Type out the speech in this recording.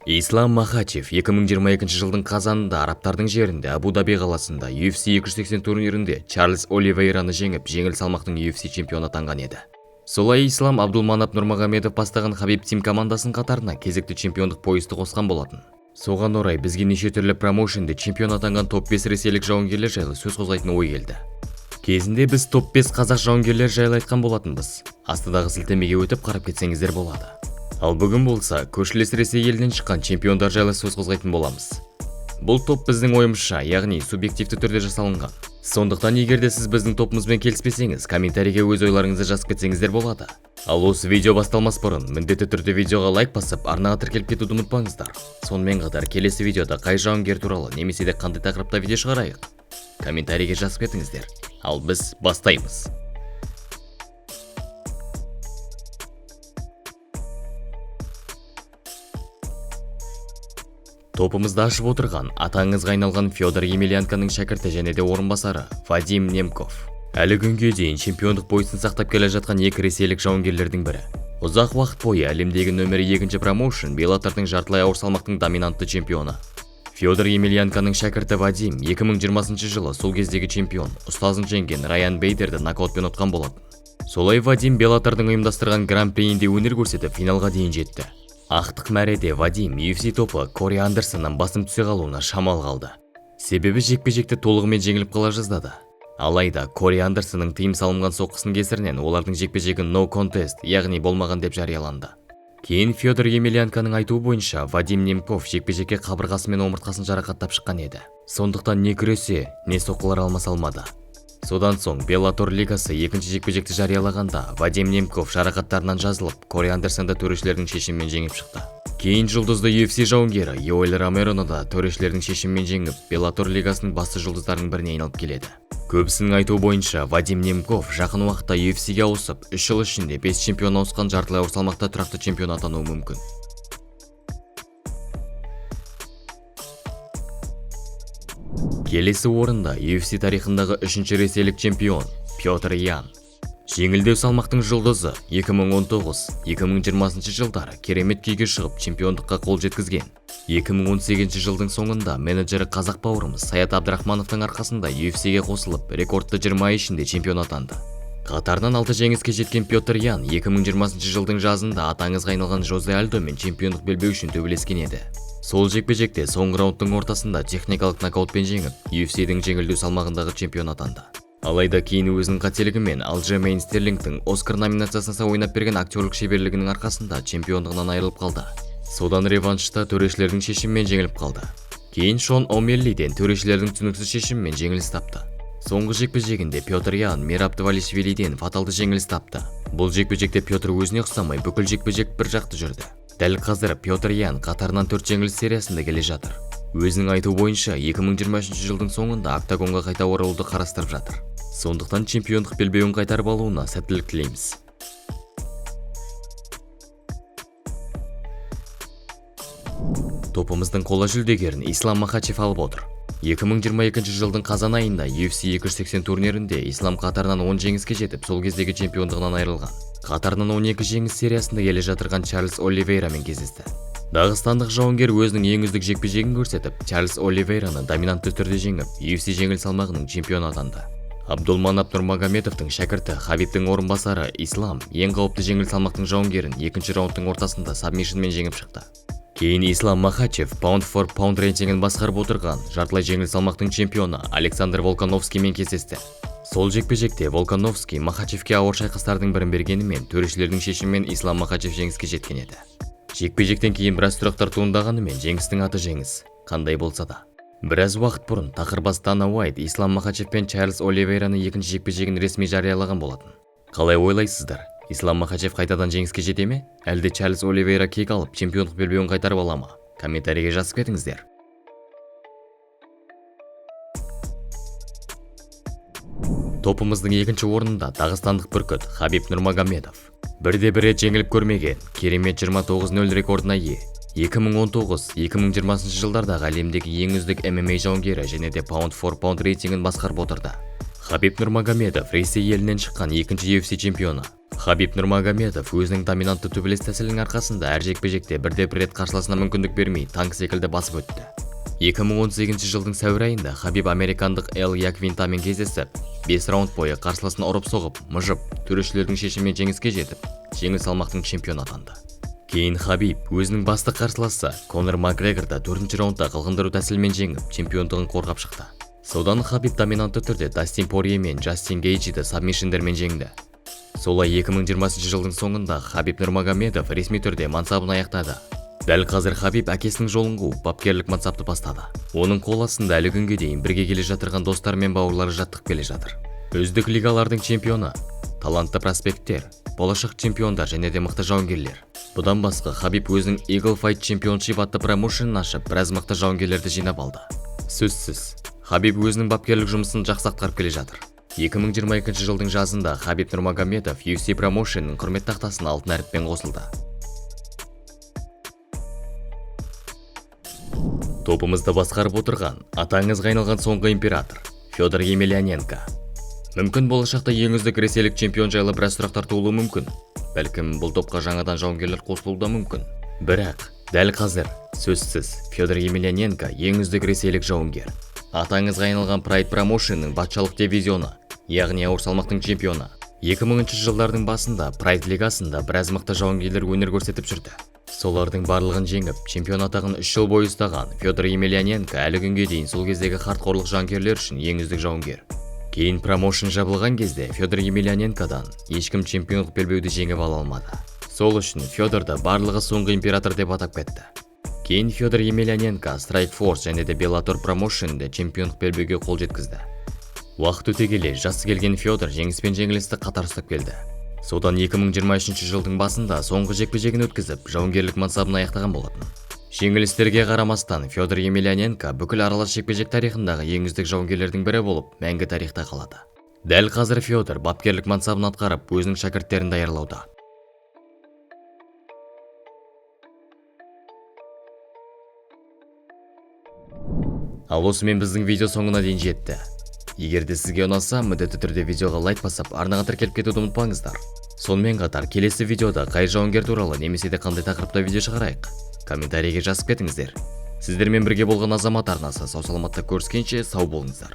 Ислам Махачев 2022 жылдың қазанында арабтардың жерінде, Абу-Даби қаласында UFC 280 турнирінде Чарльз Оливейраны жеңіп, жеңіл салмақтың UFC чемпионы атанған еді. Солай Ислам Абдулманап Нұрмағамедов бастаған Хабиб Тим командасының қатарына кезекті чемпиондық поясты қосқан болатын. Соған орай бізге неше түрлі промоушенде чемпион атанған топ-5 ресейлік жауынгерлер жайлы сөз қозғайтын ой келді. Кезінде біз топ-5 қазақ жауынгерлер жайлы айтқан болатынбыз. Астыдағы сілтемеге өтіп қарап кетсеңіздер болады. Ал бүгін болса, көршілес Ресей елінен шыққан чемпиондар жайлы сөз қозғайтын боламыз. Бұл топ біздің ойымызша, яғни субъективті түрде жасалынған. Сондықтан егер де сіз біздің топымызбен келіспесеңіз, комментарийге өз ойларыңызды жазып кетсеңіздер болады. Ал осы видео басталмас бұрын, міндетті түрде видеоға лайк басып, арнаға тіркеліп кетуді ұмытпаңыздар. Сонымен қатар келесі видеода қай жауынгер туралы немесе де қандай тақырыпта видео шығарайық? Комментарийге жазып кетіңіздер. Ал біз бастаймыз. Топымызды ашып отырған атаңызға айналған Федор Емельянконың шәкірті және де орынбасары Вадим Немков. Әлі күнге дейін чемпиондық поясын сақтап келе жатқан екі ресейлік жауынгерлердің бірі. Ұзақ уақыт бойы әлемдегі нөмірі екінші промоушен Беллатордың жартылай ауыр салмақтың доминантты чемпионы. Федор Емельянконың шәкірті Вадим 2020 жылы сол кездегі чемпион, ұстазын жеңген Райан Бейдерді нокаутпен ұтқан болатын. Солай Вадим Беллатордың ұйымдастырған гран-приінде өнер көрсетіп, финалға дейін жетті. Ақтық мәреде Вадим UFC топы Кори Андерсоннан басым түсе қалуына шамал қалды. Себебі жекпе-жекті толығымен жеңіліп қала жаздады. Алайда Кори Андерсонның тыйым салынған соққысының кесірінен олардың жекпе-жегі no contest, яғни болмаған деп жарияланды. Кейін Федор Емельянконың айтуы бойынша Вадим Немков жекпе-жекке қабырғасы мен омыртқасын жарақаттап шыққан еді. Сондықтан не күресе, не соққылар алмаса алмады. Содан соң Беллатор лигасы екінші жекпе-жекті жариялағанда Вадим Немков жарақаттарынан жазылып, Кори Андерсонды төрешілердің шешімімен жеңіп шықты. Кейін жұлдызды UFC жауынгері Йоэль Ромероны да төрешілердің шешімімен жеңіп, Беллатор лигасының басты жұлдыздарының біріне айналып келеді. Көбісінің айтуы бойынша Вадим Немков жақын уақытта UFC-ге ауысып, 3 жыл ішінде 5 чемпион ауысқан жартылай ауыр салмақта тұрақты чемпион атануы мүмкін. Келесі орында UFC тарихындағы үшінші ресейлік чемпион Петр Ян. Жеңілдеу салмақтың жұлдызы 2019-2020 жылдары керемет күйге шығып, чемпиондыққа қол жеткізген. 2018 жылдың соңында менеджері қазақ бауырымыз Саят Абдрахмановтың арқасында UFC-ге қосылып, рекордты 20 ай ішінде чемпион атанды. Қатарынан 6 жеңіске жеткен Петр Ян 2020 жылдың жазында атаңызға айналған Жозе Альдомен чемпиондық белбеу үшін төбелескен еді. Сол жекпе-жекте соңғы раундтың ортасында техникалық нокаутпен жеңіп, UFC-дің жеңілдеу салмағындағы чемпион атанды. Алайда кейін өзінің қателігімен Алджамейн Стерлингтің Оскар номинациясына ойнап берген актерлік шеберлігінің арқасында чемпиондығынан айырылып қалды. Содан реваншта төрешілердің шешімімен жеңіліп қалды. Кейін Шон О'Меллиден төрешілердің түсініксіз шешімімен жеңіліс тапты. Соңғы жекпе-жегінде Петр Ян Мераб Двалишвилиден фаталды жеңіліс тапты. Бұл жекпе-жекте Петр өзіне ұқсамай бүкіл жекпе-жек бір жақты жүрді. Дәл қазір Петр Ян қатарынан 4 жеңіліс сериясында келе жатыр. Өзінің айтуы бойынша 2023 жылдың соңында октагонға қайта оралуды қарастырып жатыр. Сондықтан чемпиондық белбеуін қайтарып алуына сәттілік тілейміз. Топымыздың қола жүлдегерін Ислам Махачев алып отыр. 2022 жылдың қазан айында UFC 280 турнирінде Ислам қатарынан 10 жеңіске жетіп, сол кездегі чемпиондығынан айырылған. Қатарынан 12 жеңіс сериясында келе жатырған Чарльз Оливейрамен кездесті. Дағыстандық жауынгер өзінің ең үздік жекпе-жегін көрсетіп, Чарльз Оливейраны доминантты түрде жеңіп, UFC жеңіл салмағының чемпионы атанды. Абдулманап Нұрмагомедовтың шәкірті, Хабибтің орынбасары Ислам ең қауіпті жеңіл салмақтың жауынгерін екінші раундтың ортасында сабмишнмен жеңіп шықты. Кейін Ислам Махачев Pound for Pound рейтингін басқарып отырған жартылай жеңіл салмақтың чемпионы Александр Волкановскиймен кездесті. Сол жекпе-жекте Волкановский Махачевке ауыр шайқастардың бірін бергенімен, төрешілердің шешімімен Ислам Махачев жеңіске жеткен еді. Жекпе-жектен кейін біраз сұрақтар туындағанымен, жеңістің аты жеңіс, қандай болса да. Біраз уақыт бұрын тақырбас Дана Уайт Ислам Махачев пен Чарльз Оливейраны екінші жекпе-жегін ресми жариялаған болатын. Қалай ойлайсыздар? Ислам Махачев қайтадан жеңіске жете ме? Әлде Чарльз Оливейра кек алып, чемпиондық белбеуін қайтарып ала ма? Комментарийге жазып кетіңіздер. Топымыздың екінші орнында дағыстандық бүркіт Хабиб Нұрмагомедов. Бірде бір рет жеңіліп көрмеген, керемет 29-0 рекордына ие. 2019-2020 жылдардағы әлемдегі ең үздік MMA жауынгері және де Pound for Pound рейтингін басқарып отырды. Хабиб Нурмагомедов — Ресей елінен шыққан екінші UFC чемпионы. Хабиб Нурмагомедов өзінің доминантты төбелес тәсілінің арқасында әр жекпе-жекте бірде-бір рет қарсыласына мүмкіндік бермей, танк секілді басып өтті. 2018 жылдың сәуір айында Хабиб американдық Эл Яквинтамен кездесіп, 5 раунд бойы қарсыласын ұрып-соғып, мыжып, төрешілердің шешімімен жеңіске жетіп, жеңіл салмақтың чемпионы атанды. Кейін Хабиб өзінің басты қарсыласы Конор Макгрегорды төртінші раундта қылқындыру тәсілімен жеңіп, чемпиондығын қорғап шықты. Содан Хабиб доминантты түрде Дастин Порье мен Джастин Гейджиді сабмишндермен жеңді. Солай 2020 жылдың соңында Хабиб Нурмагомедов ресми түрде мансабын аяқтады. Дәл қазір Хабиб әкесінің жолын қуып, бапкерлік мансапты бастады. Оның қол астында әлі күнге дейін бірге келе жатырған достары мен бауырлары жаттығып келе жатыр. Үздік лигалардың чемпионы, талантты проспекттер, болашақ чемпиондар және де мықты жауынгерлер. Бұдан басқа Хабиб өзінің Eagle Fight Championship атты промоушенін ашып, біраз мықты жауынгерлерді жинап алды. Сөзсіз, Хабиб өзінің бапкерлік жұмысын жақсы атқарып келе жатыр. 2022 жылдың жазында Хабиб Нурмагомедов UFC промоушенінің құрмет тақтасына алтын әріппен қосылды. Топымызды басқарып отырған, аты аңызға айналған соңғы император Федор Емельяненко. Мүмкін, болашақта ең үздік ресейлік чемпион жайлы біраз сұрақтар туылуы мүмкін. Бәлкім, бұл топқа жаңадан жауынгерлер қосылуы да мүмкін. Бірақ дәл қазір сөзсіз, Федор Емельяненко ең үздік ресейлік жауынгер. Аты аңызға айналған Pride Promotion'ның патшалық дивизионы, яғни ауыр салмақтың чемпионы. 2000 жылдардың басында Pride лигасында біраз мықты жауынгерлер өнер көрсетіп жүрді. Солардың барлығын жеңіп, чемпион атағын 3 жыл бойы ұстаған Федор Емельяненко әлі күнге дейін сол кездегі хардкорлық жанкүйерлер үшін ең үздік жауынгер. Кейін промоушн жабылған кезде Федор Емельяненкодан ешкім чемпиондық белбеуді жеңіп ала алмады. Сол үшін Федорды барлығы соңғы император деп атап кетті. Кейін Федор Емельяненко Strike Force және де Bellator промоушнінде чемпиондық белбеуге қол жеткізді. Уақыт өте келе жасы келген Федор жеңіс пен жеңілісті қатар ұстап келді. Содан 2023 жылдың басында соңғы жекпе-жегін өткізіп, жауынгерлік мансабын аяқтаған болатын. Жеңілістерге қарамастан, Федор Емельяненко бүкіл аралас жекпе-жек тарихындағы ең үздік жауынгерлердің бірі болып мәңгі тарихта қалады. Дәл қазір Федор бапкерлік мансабын атқарып, өзінің шәкірттерін даярлауда. Ал осымен біздің видео соңына дейін жетті. Егер де сізге ұнаса, міндетті түрде видеоға лайк басып, арнаға тіркеліп кетуді ұмытпаңыздар. Сонымен қатар келесі видеода қай жауынгер туралы немесе де қандай тақырыпта видео шығарайық, комментарийге жазып кетіңіздер. Сіздермен бірге болған Азамат арнасы. Сау саламатта көріскенше, сау болыңыздар.